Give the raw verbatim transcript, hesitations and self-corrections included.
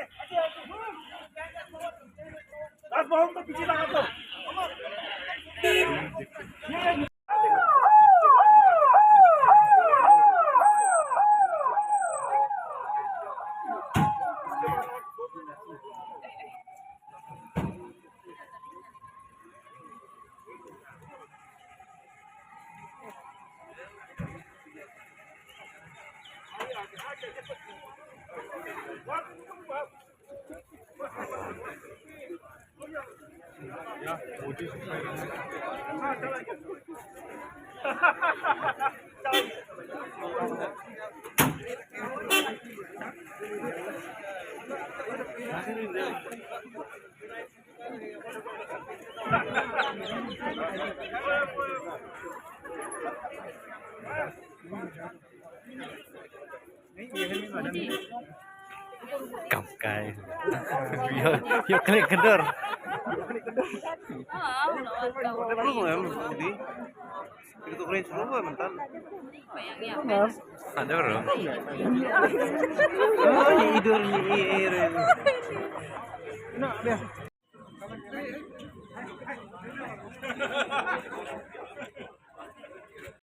आगे, आगे। बस, बहुत तो पीछे लगा दो। Kam kai. Yo, yo klik kendor. Belum em, Budi. Itu keren semua mental. Ada bro. Oh, ini tidur ini. Nah, dia.